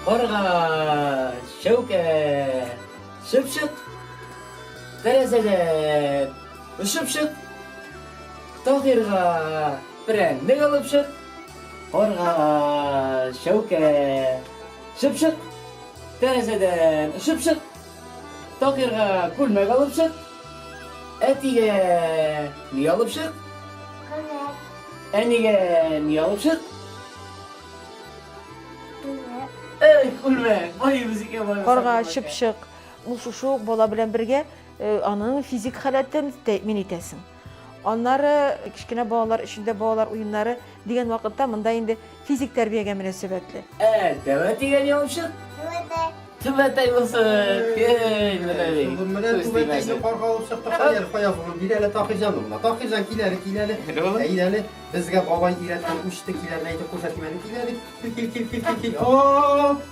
Карга, чәүкә, чыпчык, тәрәзәдән очып чык. Таһирга прәннек алып чык. Карга, чәүкә, чыпчык, тәрәзәдән очып чык. Таһирга күлмәк алып чык. Әтигә ни алып чык? Күлмәк. Әнигә ни алып чык? Күлмәк. Эй, күлмәк! Байыбыз икән, байыбыз. Карга, чыпчык, ул шушы ук бала белән бергә э, аның физик халәтен тәэмин итәсең. Аннары кечкенә балалар өчен дә балалар уеннары дигән вакытта монда инде физик тәрбиягә мөнәсәбәтле. Ә, дәвә дигән ялчык? Түбәтәй. Түбәтәй булсын. Эй, менә ни. Менә түбәтәйне карга алып чыкты. Хәер, Фаяз улым, бир әле Таһирҗан улына. Таһирҗан, кил әле, кил әле. Әйдә әле, безгә бабай өйрәткән үчте киләрне әйтеп күрсәтим әле. Кил әле, кил, кил, кил, кил, кил, кил. Оп!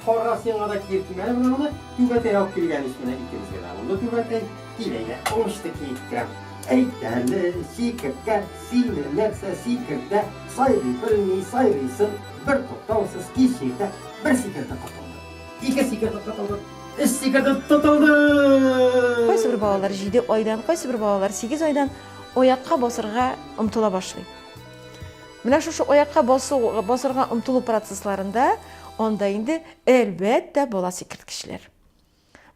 Карга сиңа да киеп ким әле менә моны. Түбәтәй алып килгән ич менә икебезгә дә. Булды түбәтәй. Кил әйдә, уңышты киеп Әйт әле, сикертә, сине нәрсә сикертә, сайрый белми, сайрыйсың, бер туктаусыз кич иртә, бер сикерде котылды, ике сикерде котылды, өч сикерде тотылды. Кайсы бер балалар 7 айдан, кайсы бер балалар 8 айдан аякка басырга омтыла башлый. Менә шушы аякка басу, басырга омтылу процессларында анда инде әлбәттә бала сикерткечләр.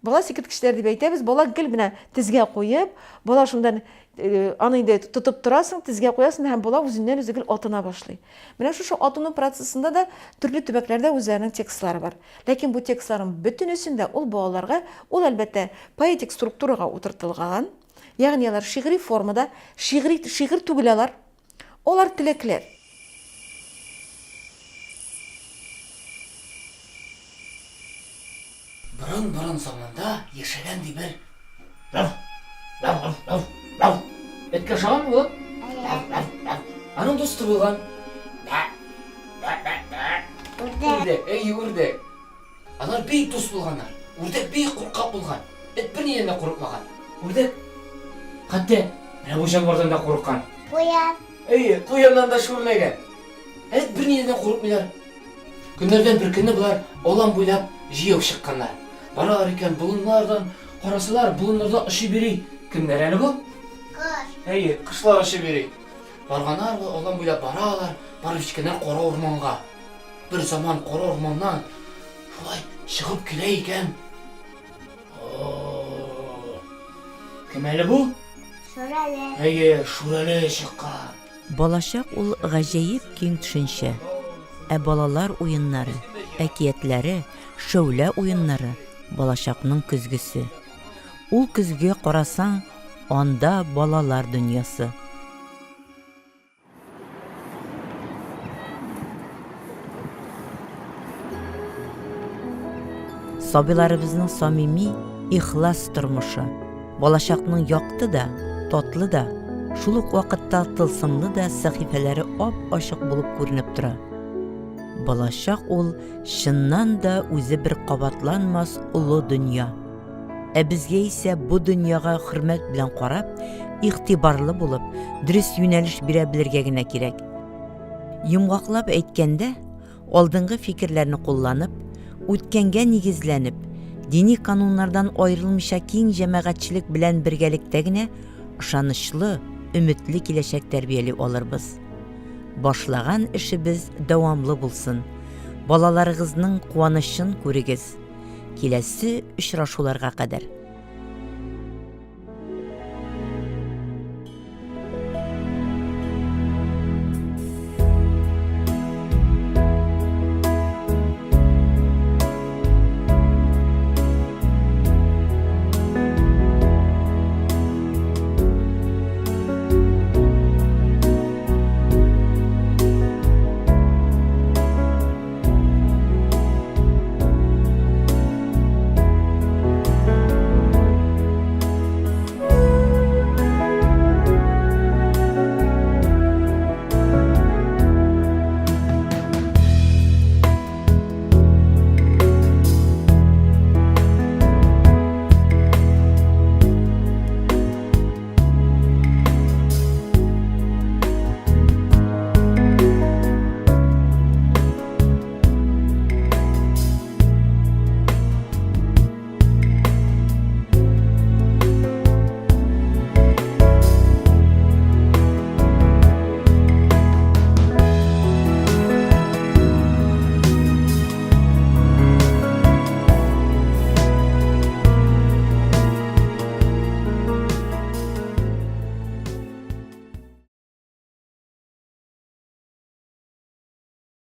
Бала сикерткечләр дип әйтәбез, бала гел менә тезгә куеп, бала шундан э, аны инде тотып торасың, тезгә куясың һәм бала үзеннән үзе гел атына башлый. Менә шушы атыну процессында да төрле төбәкләрдә үзләренең текстлары бар. Ләкин бу текстларның бөтенесендә ул балаларга, ул әлбәттә поэтик структурага утыртылган, ягъни алар шигъри формада, шигъри шигырь түгел алар, Алар теләкләр. Борын-борын заманда яшәгән ди бер Рав, рав, рав, рав, рав. Эткә ошаган улым? Рав, рав, рав. Аның дусты булган. Бә, бә, бә, бә. Үрдәк. Үрдәк, әйе, үрдәк. Алар бик дус булганнар. Үрдәк бик куркак булган. Эт бернидән дә курыкмаган. Үрдәк хәтта менә бу җанвардан да курыккан. Куян. Әйе, куяннан да шүрләгән. Эт бернидән дә курыкмыйлар. Көннәрдән бер көнне болар алан буйлап җыяу чыкканнар. Баралар икән, болыннардан карасалар, болыннарда очып йөри. Кемнәр әле бу? Кош. Әйе, кошлар очып йөри. Барганнар, алан буйлап баралар, барып җиткәннәр кара урманга. Бер заман кара урманнан шулай чыгып килә икән. Кем әле бу? Шүрәле. Әйе, Шүрәле чыккан. Балачак ул гаҗәеп киң төшенчә. Ә балалар уеннары, әкиятләре, шәүлә уеннары, балачакның көзгесе. Ул көзгегә карасаң, анда балалар дөньясы. Сабыйларыбызның самими, ихлас тормышы, балачакның якты да, татлы да, шул ук вакытта тылсымлы да сәхифәләре ап-ачык булып күренеп тора. Балачак ул чыннан да үзе бер кабатланмас олы дөнья. Ә безгә исә бу дөньяга хөрмәт белән карап, игътибарлы булып, дөрес юнәлеш бирә белергә генә кирәк. Йомгаклап әйткәндә, алдынгы фикерләрне кулланып, үткәнгә нигезләнеп, дини кануннардан аерылмыйча киң җәмәгатьчелек белән бергәлектә генә ышанычлы, өметле киләчәк тәрбияли алырбыз. Башлаган эшебез дәвамлы булсын, балаларыгызның куанычын күрегез. Киләсе очрашуларга кадәр!